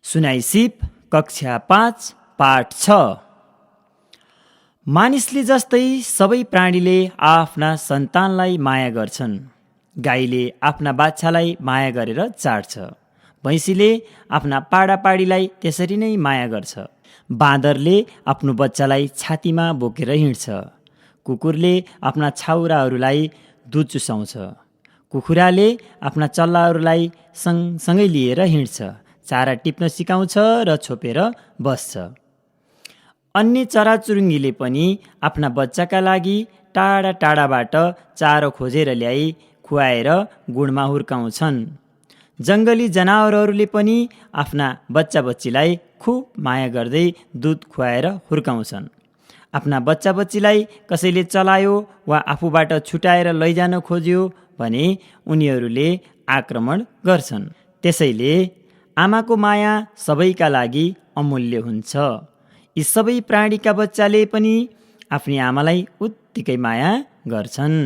सुनाइ सिप कक्षा 5 पाठ 6। मानिसले जस्तै सबै प्राणीले आफ्ना सन्तानलाई माया गर्छन्। गाईले आफ्ना बाछालाई माया गरेर चाट्छ। भैँसीले आफ्ना पाडापाडीलाई त्यसरी नै माया गर्छ। बाँदरले आफ्नो बच्चालाई छातीमा बोकेर हिँड्छ। कुकुरले आफ्ना छाउराहरूलाई दुध चुसाउँछ। कुखुराले आफ्ना चल्लाहरूलाई सँगसँगै लिएर हिँड्छ। चारा टिप्न सिकाउँछ र छोपेर बस्छ। अन्य चराचुरुङ्गीले पनि आफ्ना बच्चाका लागि टाढा टाढाबाट चारो खोजेर ल्याई खुवाएर गुडमा हुर्काउँछन्। जङ्गली जनावरहरूले पनि आफ्ना बच्चाबच्चीलाई खुब माया गर्दै दुध खुवाएर हुर्काउँछन्। आफ्ना बच्चाबच्चीलाई कसैले चलायो वा आफूबाट छुटाएर लैजान खोज्यो भने उनीहरूले आक्रमण गर्छन्। त्यसैले आमाको माया सबैका लागि अमूल्य हुन्छ। यी सबै प्राणीका बच्चाले पनि आफ्नी आमालाई उत्तिकै माया गर्छन्।